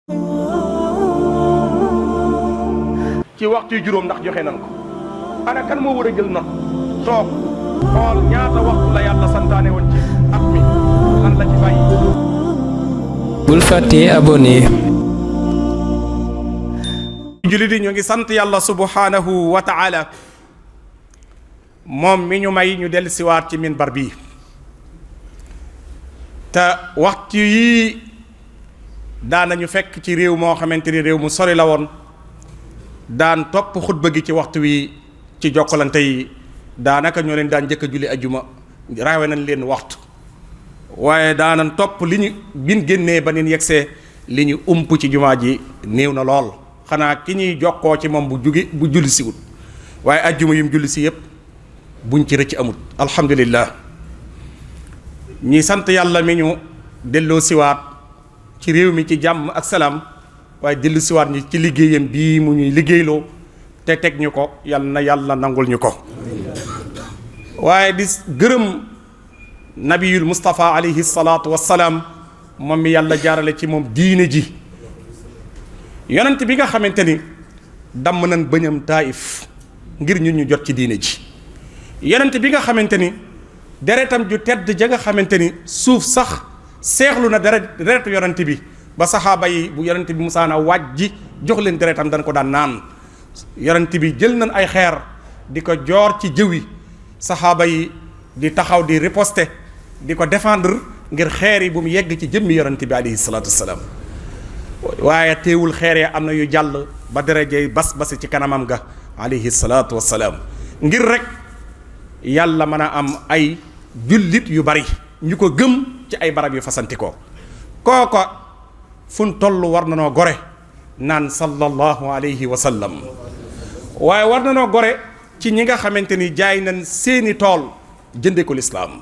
ci waxtu juróom ndax joxe nan ko ana kan moo war a jël note toog xool ñaata waxtu la yàlla santaane woon ci at mi lan la ci bàyyi. bul fàttee abonné. jullit yi ñu ngi sant yàlla subhanahu wa ta'ala moom mi ñu may ñu dellu siwaat ci minbar bii te waxtu yii daanañu fekk ci réew moo xamante ni réew mu sori la woon daan topp xutba gi ci waxtu wi ci jokkalante yi daanaka ñoo leen daan njëkk a julli ajjuma raawe nañ leen waxtu waaye daanan topp li ñu bin génnee ba nin yegsee li ñu ump ci jumaa ji néew na lool xanaa ki ñuy jokkoo ci moom bu julli si wut waaye ajjuma yim julli si yépp buñ ci rëcc amut alhamdulillah ñi sant yàlla mi ñu delloo siwaat ci réew mi ci jàmm ak salaam waaye dellu siwaat ñi ci liggéeyam bii mu ñuy liggéeyloo te teg ñu ko yal na yàlla nangul ñu ko waaye di gërëm nabiyul Mustafa alayhi salaatu wassalaam moom mi yàlla jaarale ci moom diine ji yonent bi nga xamante ni damm nañ bëñam taayif ngir ñun ñu jot ci diine ji yonent bi nga xamante ni deretam ju tedd ja nga xamante ni suuf sax seexlu na deretu yonent bi ba saxaaba yi bu yonent bi musaana wàjji jox leen deretam dañ ko daan naan yonent bi jël nañ ay xeer di ko joor ci jëw yi saxaaba yi di taxaw di riposter di ko défendre ngir xeer yi bu mu yegg ci jëmmi yonent bi alayhi salaatu wassalaam waaye teewul xeer ya am na yu jàll ba derejey basi ci kanamam ga alayhi salaatu wassalaam ngir rek yàlla mën a am ay jullit yu bari ñu ko gëm ci ay barab yu fasantikoo kooko fun toll war na noo gore naan sallallahu alayhi wa sallam waaye war na noo gore ci ñi nga xamante ni jaay nañ seeni tool jënde ko lislaam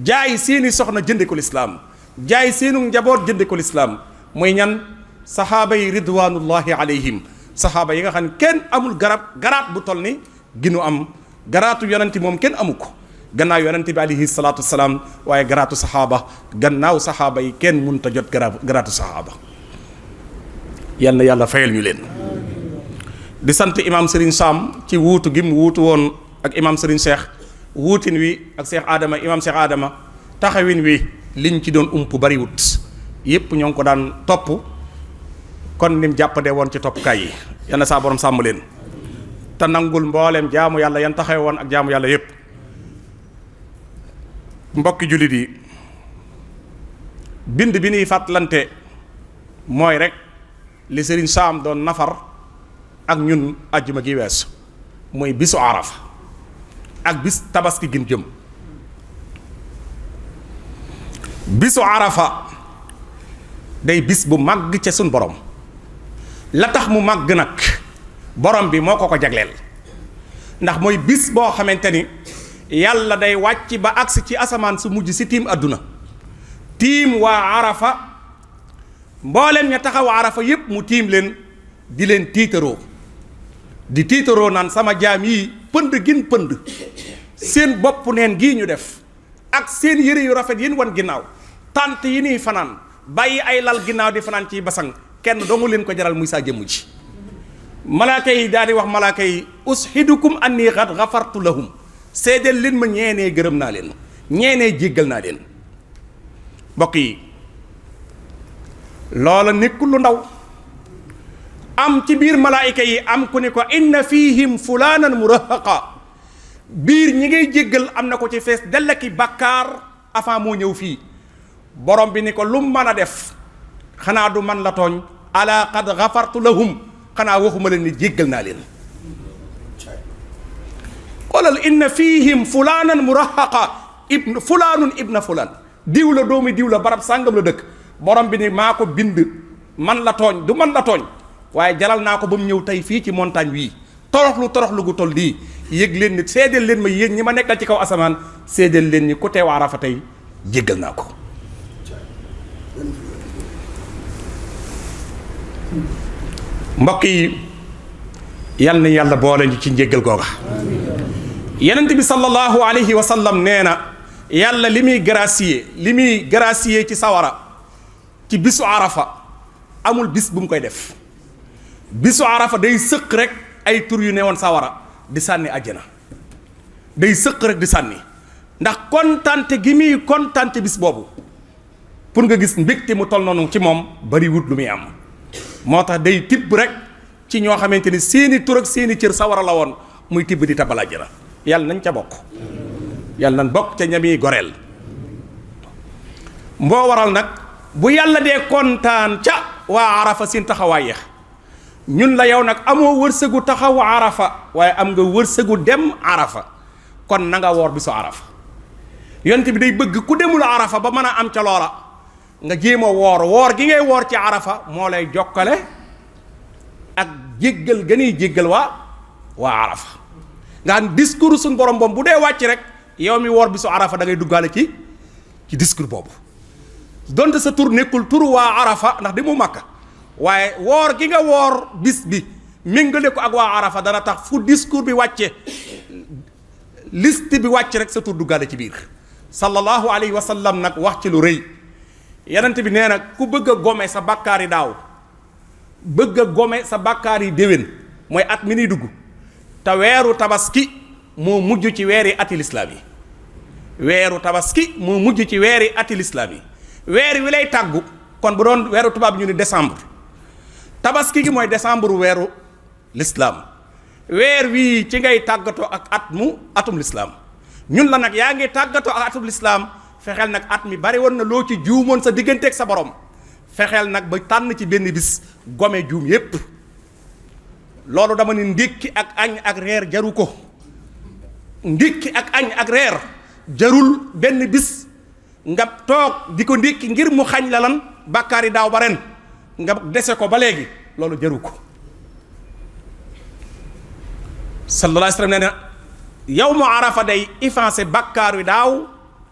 jaay seeni soxna jënde ko lislaam jaay seenu njaboot jënde ko lislaam muy ñan saxaaba yi ridwanullahi alayhim saxaaba yi nga xam ne kenn amul garaat bu toll ni ginu am garaatu yonenti moom kenn amu ko gannaaw yonente bi alayhi salaatu wasalaam waaye garaatu saxaaba gannaaw saxaaba yi kenn mënut a jot garaatu saxaaba yal na yàlla fayal ñu leen di sant imam Serigne Sam ci wuutu gi mu wuutu woon ak imam Serigne Cheikh wuutin wi ak Cheikh Adama imam Cheikh Adama taxawin wi liñ ci doon ump bariwut yépp ñoo ngi ko daan topp kon nim jàppandee woon ci toppkaay yi yal na saa borom sàmm leen te nangul mbooleem jaamu yàlla yan taxaw woon ak jaamu yàlla yépp mbokki jullit yi bind bi ñuy fàttalante mooy rek li Serigne Sam doon nafar ak ñun àjjuma gi weesu mooy bisu arafa ak bis tabaski gin jëm bisu arafa day bis bu màgg ca sun borom la tax mu màgg nag borom bi moo ko jagleel ndax mooy bis boo xamante ni yàlla day wàcc ba agsi ci asamaan su mujj si tiim àdduna tiim waa arafa mbooleem ña taxaw arafa yépp mu tiim leen di leen tiitaroo di tiitaroo naan sama jaam yi pënd gin pënd seen bopp neen gii ñu def ak seen yëre yu rafet yin wan ginnaaw tànt yi nii fanaan bàyyi ay lal ginnaaw di fanaan ci basang kenn dongu leen ko jaral muy saa jëmm ji malaaka yi daal di wax malaaka yi ushidukum anni qad ghafartu lahum seedeel leen ma ñeenee gërëm naa leen ñeenee jéggal naa leen mbokk yi loola nekkul lu ndaw am ci biir malaayika yi am ku ne ko inna fihim fulaanan murahaqa biir ñi ngay jéggal am na ko ci fees dellaki bàkkaar avant moo ñëw fii borom bi ni ko lu mën a def xanaa du man la tooñ ala qad ghafartu lahum xanaa waxuma leen ni jéggal naa leen xoolal inna fihim fulaanan murahaqa ibna fulaan diw la doomi diw la barab sàngam la dëkk borom bi ni maa ko bind man la tooñ du man la tooñ waaye jalal naa ko ba mu ñëw tey fii ci montagne wii toroxlu gu toll nii yëg leen ni seedeel leen ma yéen ñi ma nekkal ci kaw asamaan seedeel leen ni ku teew Arafa tey jéggal naa ko mbokk yi yal na yàlla boole ñu ci njéggal googa yenent bi sallallahu alayhi wa sallam nee na yàlla li muy gracier ci sawara ci bisu arafa amul bis bu mu koy def bisu arafa day sëq rek ay tur yu newoon sawara di sànni àjjana day sëq rek di sànni ndax kontante gi muy kontante bis boobu pour nga gis mbégte mu toll noonu ci moom bari wut lu muy am moo tax day tibb rek ci ñoo xamante ni seeni tur ak seeni cër sawara la woon muy tibb di tabal àjjana yàlla nañ ca bokk yàlla nañ bokk ca ñami goreel mboo waral nag bu yàlla dee kontaan ca waa arafa seen taxawaay yeex ñun la yow nag amoo wërsëgu taxaw arafa waaye am nga wërsëgu dem arafa kon na nga woor bisu arafa yonent bi day bëgg ku demul arafa ba mën a am ca loola nga jéem a woor gi ngay woor ci arafa moo lay jokkale ak jéggal gënuy jéggal waa arafa nga xam discours suñ borom boom bu dee wàcc rek yow mi woor bisu arafa da ngay duggaale ci discours boobu donte sa tur nekkul turu waa arafa ndax di mu Makka waaye woor gi nga woor bis bi méngale ko ak waa arafa dana tax fu discours bi wàcce liste bi wàcc rek sa tur duggaale ci biir sallallahu alayhi wa sallam nag wax ci lu rëy yenent bi nee na ku bëgg a gome sa bàkkaar yi daaw bëgg a gome sa bàkkaar yi déwén mooy at mi ni dugg te weeru tabaski moo mujj ci weeri ati lislaam yi weeru tabaski moo mujj ci weeri ati lislaam yi weer wi lay tàggu kon bu doon weeru tubaab ñu ni décembre tabaski gi mooy décembre weeru lislaam weer wii ci ngay tàggatoo ak atum lislaam ñun la nag yaa ngi tàggatoo ak atum lislaam fexeel nag at mi bari woon na loo ci juumoon sa digganteeg sa borom fexeel nag ba tànn ci benn bis gome juum yépp loolu dama ni ndékki ak añ ak reer jaru ko ndékki ak añ ak reer jarul benn bis nga toog di ko ndékki ngir mu xañ la lan bàkkaar yi daaw ba ren nga dese ko ba léegi loolu jaru ko sallallahu alayhi wa sallam nee na yawmu arafa day effacé bàkkaar wi daaw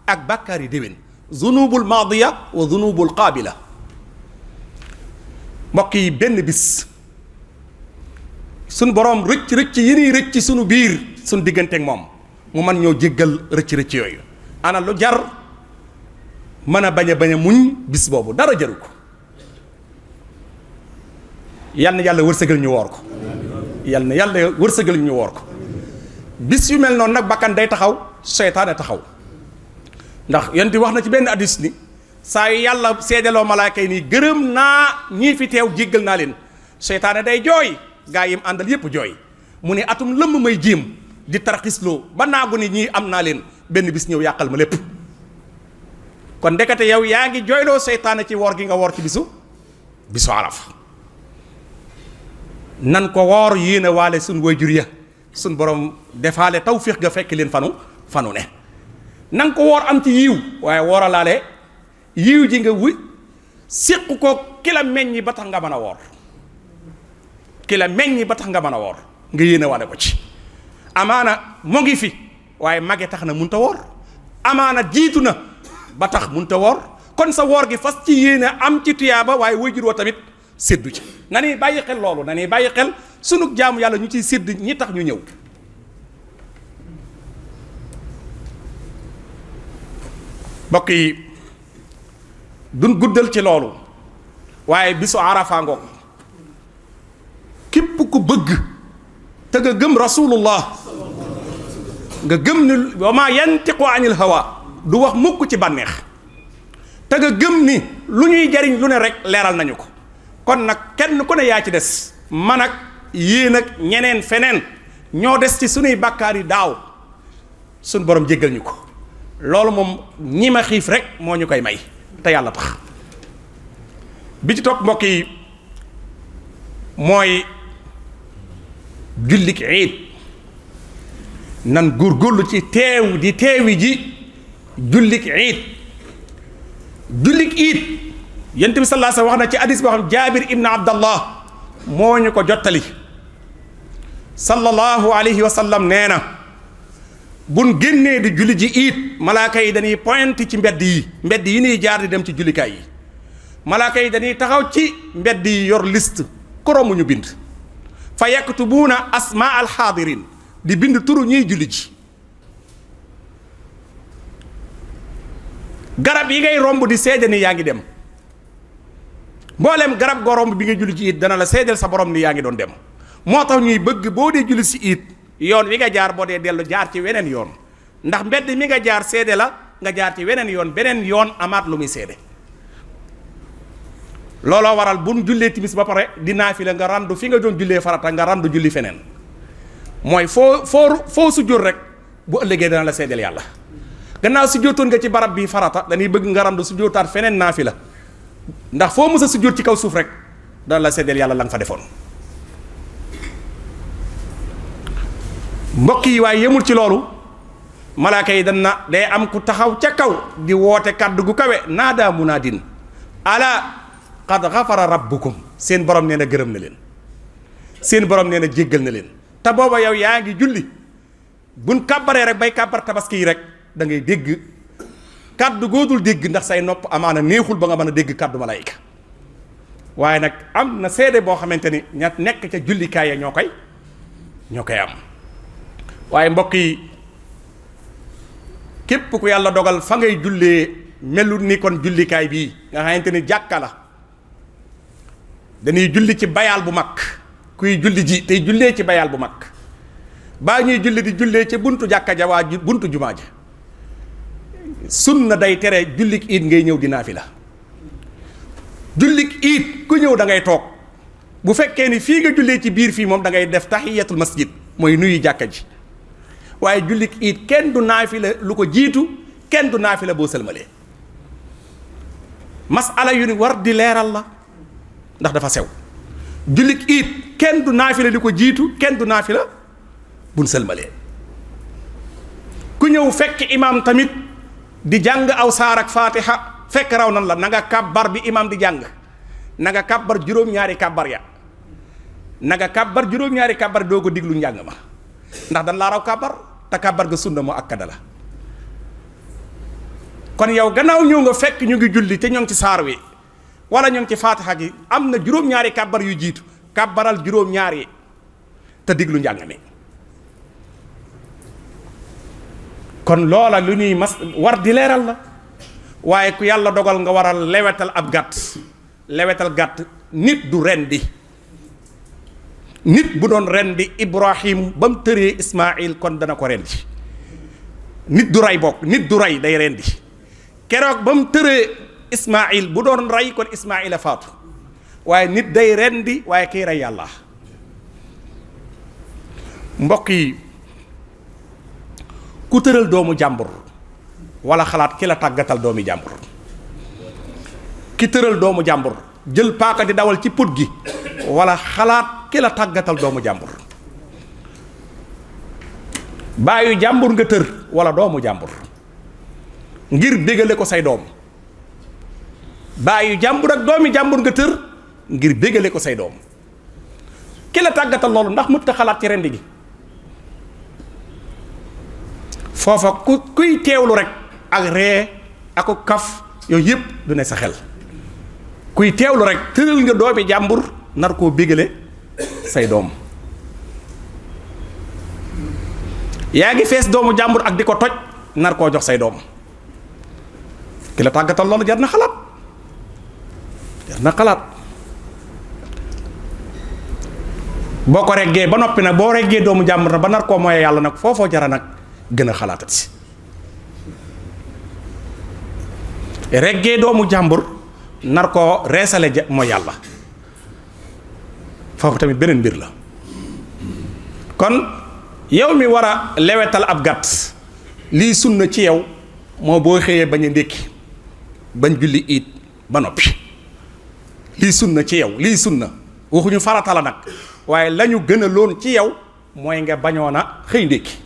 ak bàkkaar yi déwén zunubul maadiya wa zunubul qaabila mbokk yi benn bis suñ boroom rëcc yi ñuy rëcc suñu biir suñ digganteek moom mu mën ñoo jéggal rëcc yooyu ana lu jar mën a bañ a muñ bis boobu dara jaru ko yal na yàlla wërsëgal ñu woor ko yal na yàlla wërsëgal ñu woor ko bis yu mel noonu nag bakkan day taxaw seytaane taxaw ndax yonent wax na ci benn hadiis ni saa yu yàlla seedeloo malaaka yi nii gërëm naa ñii fi teew jéggal naa leen seytaane day jooy gaa yim àndal yépp jooy mu ne atum lëmm may jéem di tarxisloo ba naagu ni ñii am naa leen benn bis ñëw yàqal ma lépp kon ndekete yow yaa ngi jooyloo seytaane ci woor gi nga woor ci bisu arafa nan ko woor yéene waale suñ waajur ya suñ borom defaale tawfiix ga fekk leen fanu ne nan ko woor am ci yiiw waaye wooralaale yiiw ji nga séq ko ki la meññi ba tax nga mën a woor ki la meññi ba tax nga mën a woor nga yéene waale ko ci amaana mu ngi fi waaye mage tax na munta woor amaana jiitu na ba tax munta woor kon sa woor gi fas ci yéene am ci tuyaaba waaye waajur wa tamit séddu ci na ni bàyyi xel loolu na ni bàyyi xel sunu jaamu yàlla ñu ciy sédd ñi tax ñu ñëw mbokk yi duñ guddal ci loolu waaye bisu arafa ngoog képp ku bëgg te nga gëm rasulullah nga gëm ni wa maa yantiqu anil hawa du wax mukk ci bànneex te nga gëm ni lu ñuy jariñ lu ne rek leeral nañu ko kon nag kenn ku ne yaa ci des man ak yéen ak ñeneen feneen ñoo des ci sunuy bàkkaar yi daaw suñ borom jéggal ñu ko loolu moom ñi ma xiif rek moo ñu koy may te yàlla tax bi ci topp mbokk yi mooy jullik iid nan góorgóorlu ci teewi ji jullik iid jullik iid yonent bi sallallahu alayhi wa sallam wax na ci hadis boo xam Jaabir ibn Abdallah moo ñu ko jottali sallallahu alayhi wa sallam nee na buñ génnee di julli ji iid malaaka yi dañuy pointé ci mbedd yi ñuy jaar di dem ci jullikaay yi malaaka yi dañuy taxaw ci mbedd yi yor liste koromu ñu bind fa yaktubuuna asmaa alxaadirin di bind turu ñuy julli ji garab yi ngay romb di seede ni yaa ngi dem mboolem garab gorom bi nga julli ci it dana la seedeel sa borom ni yaa ngi doon dem moo tax ñuy bëgg boo dee julli si it yoon wi nga jaar boo dee dellu jaar ci weneen yoon ndax mbedd mi nga jaar seede la nga jaar ci weneen yoon beneen yoon amaat lu muy seede looloo waral bu nu jullee timis ba pare di naafila nga randu fi nga doon jullee farata nga randu julli feneen mooy foo sujjóot rek bu ëllëgee dana la seedeel yàlla gannaaw sujjóotoon nga ci barab bi farata dañuy bëgg nga randu sujjóotaat feneen naafila ndax foo mës a sujjóot ci kaw suuf rek dana la seedeel yàlla la nga fa defoon mbokk yi waaye yemul ci loolu malaaka yi dana day am ku taxaw ca kaw di woote kàddu gu kawe naadaa munaadin ala qad xafara rabbukum seen borom nee na gërëm na leen seen borom nee na jéggal na leen te booba yow yaa ngi julli buñ kàbbaree rek bay kàbbar tabaski yi rek da ngay dégg kàddu goodul dégg ndax say nopp amaana neexul ba nga mën a dégg kàddu malaayika waaye nag am na seede boo xamante ni ña nekk ca jullikaay ya ñoo koy am waaye mbokk yi képp ku yàlla dogal fa ngay jullee melut ni kon jullikaay bii nga xamante ni jàkka la dañuy julli ci bayaal bu mag kuy julli ji tey jullee ci bayaal bu mag baa ñuy julli di jullee ci buntu jàkka ja waa buntu jumaa ja sunna day tere jullik iit ngay ñëw di naafila jullik iit ku ñëw da ngay toog bu fekkee ni fii nga jullee ci biir fii moom da ngay def tahiyatul masjid mooy nuyu jàkka ji waaye jullik iit kenn du naafila lu ko jiitu kenn du naafila boo sëlmalee masala yu ni war di leeral la ndax dafa sew jullik iit kenn du naafila li ko jiitu kenn du naafila buñ sëlmalee ku ñëw fekk imaam tamit di jàng aw saar ak faatiha fekk raw nan la na nga kàbbar bi imaam di jàng na nga kàbbar juróom-ñaari kàbbar ya na nga kàbbar juróom-ñaari kàbbar doo ko diglu njàng ma ndax dan laa raw kàbbar te kàbbar ga sunna moo akkada la kon yow gannaaw ñëw nga fekk ñu ngi julli te ñoo ngi ci saar wi wala ñoo ngi ci faatiha gi am na juróom-ñaari kàbbar yu jiitu kàbbaral juróom-ñaari te diglu njàng mi kon loola lu ñuy war di leeral la waaye ku yàlla dogal nga war a lewetal ab gàtt lewetal gàtt nit du rendi nit bu doon rendi Ibrahim ba mu tëree Ismaïl kon dana ko rendi nit du rey bokk nit du rey day rendi keroog ba mu tëree Ismaïl bu doon rey kon Ismaïl a faatu waaye nit day rendi waaye kiy rey yàlla mbokk yi ku tëral doomu jàmbur wala xalaat ki la tàggatal doomi jàmbur ki tëral doomu jàmbur jël paaka di dawal ci put gi wala xalaat ki la tàggatal doomu jàmbur baayu jàmbur nga tër wala doomu jàmbur ngir bégale ko say doom baayu jàmbur ak doomi jàmbur nga tër ngir bégale ko say doom ki la tàggatal loolu ndax mut ta xalaat ci rendi gi foofa kuy teewlu rek ak ree ako kaf yooyu yëpp du ne sa xel kuy teewlu rek tëral nga doomi jàmbur nar koo bégale say doom yaa ngi fees doomu jàmbur ak di ko toj nar koo jox say doom ki la tàggatal loolu jar na xalaat boo ko reggee ba noppi nag boo reggee doomu jàmbur na ba nar koo mooy yàlla nag foofoo jara nag gën a xalaatati reggee doomu jàmbur nar koo reesale mooy yàlla foofu tamit beneen mbir la kon yow mi war a lewetal ab gàtt lii sunna ci yow moo boo xëyee bañ a ndékki bañ julli iit ba noppi lii sunna ci yow lii sunna waxuñu farata la nag waaye lañu gën a loon ci yow mooy nga bañoon a xëy ndékki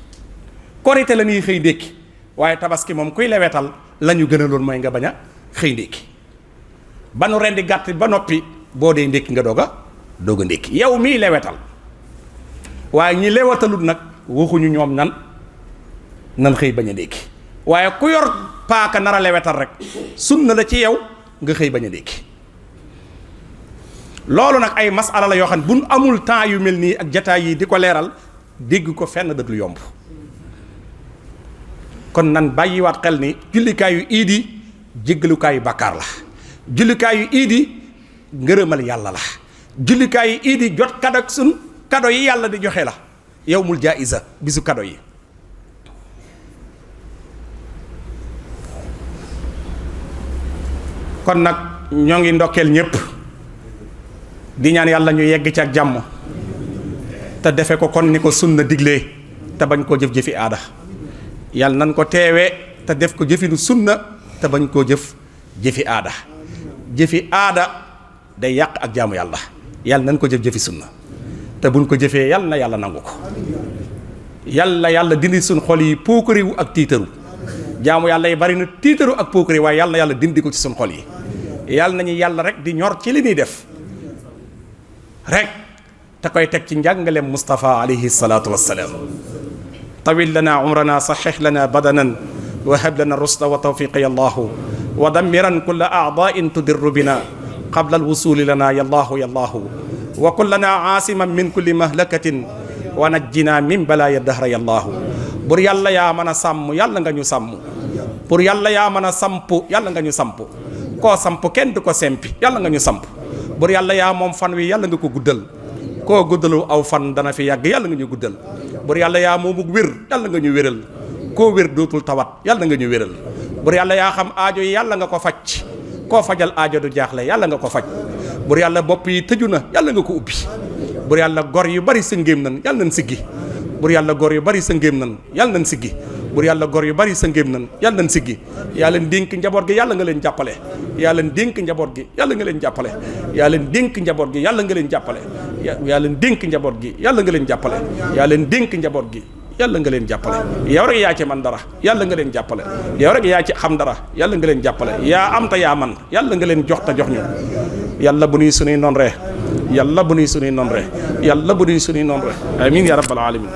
korite la ñuy xëy ndékki waaye tabaski moom kuy lewetal la ñu gën a loon mooy nga bañ a xëy ndékki ba nu rendi gàtt ba noppi boo dee ndékki nga doog a ndékki yow mii lewetal waaye ñi lewetalut nag waxuñu ñoom nan xëy bañ a ndékki waaye ku yor paaka nar a lewetal rek sunna la ci yow nga xëy bañ a ndékki loolu nag ay masala la yoo xam ne buñ amul temps yu mel nii ak jataay yi di ko leeral dégg ko fenn dëgg lu yomb kon nan bàyyiwaat xel ni jullikaayu iidi jéggalukaayu bàkkaar la jullikaayu iidi ngërëmal yàlla la jullikaay yi iidi jot kado ak sun kado yi yàlla di joxe la yawmul jaiza bisu kado yi kon nag ñoo ngi ndokkeel ñépp di ñaan yàlla ñu yegg ci ak jàmm te defe ko kon ni ko sunna diglee te bañ koo jëf-jëfi aada yàlla nan ko teewee te def ko jëfinu sunna te bañ koo jëfi aada jëfi aada day yàq ak jaamu yàlla yàlla nan ko jëf-jëfi sunna te buñ ko jëfee yàlla na yàlla nangu ko yàlla dindi suñ xol yi puukariwu ak tiitaru jaamu yàlla yi bari na tiitaru ak puukari waaye yàlla dindi ko ci suñ xol yi yàlla nañu yàlla rek di ñor ci li ñuy def rek te koy teg ci njàngaleem Mustafa alayhi salaatu wassalaam tawil lana umrana saxix lana badanan wa hab lana rusda wa tawfiqa ya allahu wa dammiran kulla aadain tudirru bina qabla alwusuli lana ya allahu ya allahu wa kun lana aasiman min kulli mahlakatin wa najjina min balaaya dahra ya allahu bur yàlla yaa mën a sàmm yàlla nga ñu sàmm pour yàlla yaa mën a samp yàlla nga ñu samp koo samp kenn du ko sempi yàlla nga ñu samp bur yàlla yaa moom fan wi yàlla nga ko guddal koo guddalu aw fan dana fi yàgg yàlla nga ñu guddal bur yàlla yaa moomug wér yàlla nga ñu wéral koo wér dootul tawat yàlla nga ñu wéral bur yàlla yaa xam aajo yi yàlla nga ko faj koo fajal aajo du jaaxle yàlla nga ko faj bur yàlla bopp yi tëju na yàlla nga ko ubbi bur yàlla gor yu bari sa ngéem nan yàlla nañ siggi bur yàlla gor yu bari sa ngéem nan yàlla nañ siggi bur yàlla gor yu bari sa ngéem nan yàlla nañ siggi yàlla dénk njaboot gi yàlla nga leen jàppale yàlla dénk njaboot gi yàlla nga leen jàppale yàlla dénk njaboot gi yàlla nga leen jàppale yàlla dénk njaboot gi yàlla nga leen jàppale yàlla dénk njaboot gi yàlla nga leen jàppale yow rek yaa ci man dara yàlla nga leen jàppale yow rek yaa ci xam dara yàlla nga leen jàppale yaa am te yaa man yàlla nga leen jox te jox ñu yàlla bu nuy sunuy noon ree yàlla bu nuy sunuy noon ree yàlla bu nuy sunuy noon ree amin ya rabbal alamin